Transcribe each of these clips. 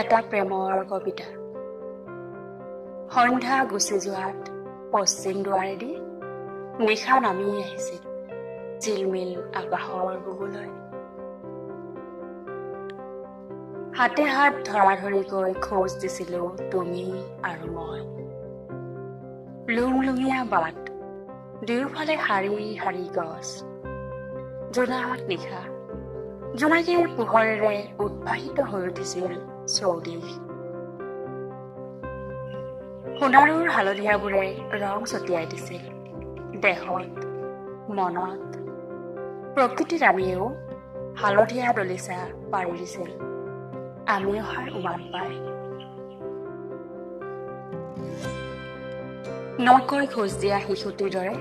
এটা প্ৰেমৰ কবিতা। সন্ধ্যা গুচি যোৱাত পশ্চিম দুৱাৰেদি নিশা নামি আহিছিল জিলমিল আকাশৰ বুকুলৈ। হাতে হাত ধৰা ধৰিকৈ খোজ দিছিলো তুমি আৰু মই। লুংলুঙীয়া বাট, দুয়োফালে শাৰী শাৰী গছ। জোনাক নিশা, জোনাকীৰ পোহৰেৰে উদ্ভাসিত হৈ উঠিছিল চৌদিশ। সোণাৰুৰ হালধীয়াবোৰে ৰং ছটিয়াই দিছিল দেহত, মনত। প্ৰকৃতি ৰাণীয়েও হালধীয়া দলিচা পাৰি দিছিল আমি অহাৰ উমান পাই। নকৈ খোজ দিয়া শিশুটিৰ দৰে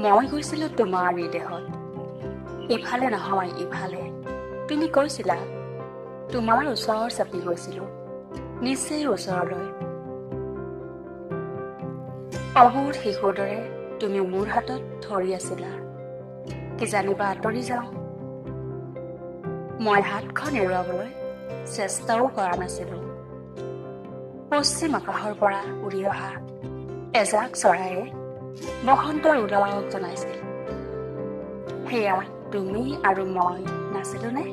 মই গৈছিলো তোমাৰ নিৰ্দেশত। ইফালে নহয় ইফালে, তুমি কৈছিলা। তোমাৰ ওচৰ চাপি গৈছিলো, নিচেই ওচৰলৈ। অবোধ শিশুৰ দৰে তুমি মোৰ হাতত ধৰি আছিলা। কিজানিবা আঁতৰি যাওঁ। মই হাতখন এৰুৱাবলৈ চেষ্টাও কৰা নাছিলো। পশ্চিম আকাশৰ পৰা উৰি অহা এজাক চৰাইয়ে বসন্তৰ উদয় জনাইছিল। সেয়া তুমি আৰু মই নাছিলোনে?